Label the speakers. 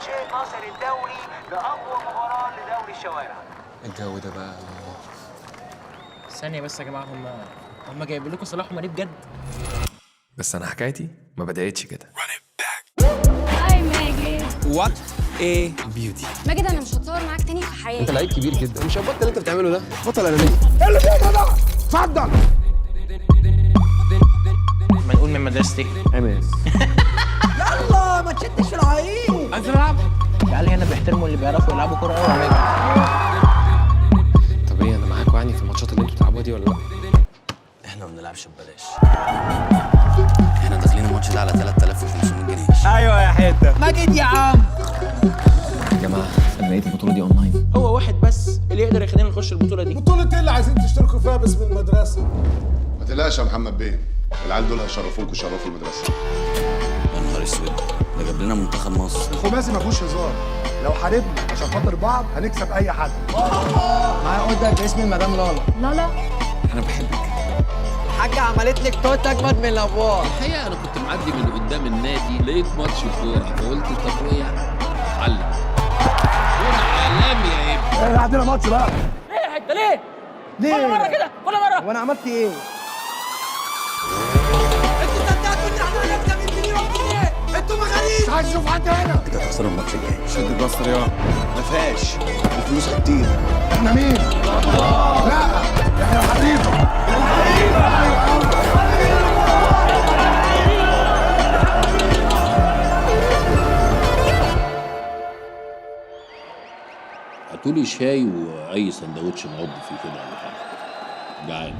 Speaker 1: ماتشين ناصر الدوري لاقوى مباراة لدوري الشوارع.
Speaker 2: الجو ده بقى.
Speaker 3: ثانية بس يا جماعة، هم جايبين لكم صلاح وماني بجد؟
Speaker 2: بس انا حكايتي ما بدأتش كده.
Speaker 4: hi ماجد.
Speaker 5: what a beauty.
Speaker 4: ماجد انا مش هتصور معاك تاني في حياتي.
Speaker 5: انت لعيب كبير جدا، مش هتبطل اللي انت بتعمله ده، بطل انانية.
Speaker 6: اللي فيك ده اتفضل.
Speaker 3: ما نقول من مدرستي
Speaker 5: MS.
Speaker 7: يلا ما تشدش في العين.
Speaker 3: عايز العب. العيال هنا بيحترموا اللي بيعرفوا يلعبوا كورة قوي يا ماجد.
Speaker 2: طب ايه، انا معاكوا يعني في الماتشات اللي انتوا بتلعبوها دي ولا لا؟
Speaker 8: احنا ما بنلعبش ببلاش، احنا داخلين الماتش ده على 3500 جنيه.
Speaker 5: ايوه يا حتة
Speaker 7: ماجد يا عم.
Speaker 2: يا جماعة انا لقيت البطولة دي اونلاين.
Speaker 3: هو واحد بس اللي يقدر يخلينا نخش البطولة دي.
Speaker 6: بطولة ايه اللي عايزين تشتركوا فيها باسم المدرسة؟
Speaker 9: ما تقلقش يا محمد بيه، العيال دول هيشرفوك ويشرفوا المدرسة.
Speaker 8: يا نهار اسود، ده جاب لنا منتخب مصر.
Speaker 6: الخماسي ما فيهوش هزار، لو حاربنا عشان خاطر بعض هنكسب اي حد.
Speaker 7: معايا order باسم المدام لالا.
Speaker 4: لا لا
Speaker 8: انا بحبك.
Speaker 7: الحاجة عملت لك توت اجمد من الابواب.
Speaker 10: الحقيقة انا كنت معدي من قدام النادي لقيت ماتش كورة، فقلت طب ايه علم كورة عالمي يا ابني.
Speaker 6: عندنا ماتش بقى.
Speaker 3: ليه يا حتة ليه؟
Speaker 7: ليه؟
Speaker 3: كل مرة كده، كل مرة.
Speaker 7: وانا عملت ايه؟ انتوا صدقتوا ان احنا هنكسب مليون جنيه؟ انتوا مغاريب.
Speaker 6: مش عايز اشوف حد هنا.
Speaker 8: انت هتخسروا الماتش الجاي.
Speaker 9: شد البصر يا ما فيهاش الفلوس هتطير.
Speaker 6: احنا مين؟ لا احنا الحريفه.
Speaker 10: هاتولي شاي واي سندوتش نعض فيه كده ولا حاجة، جعان.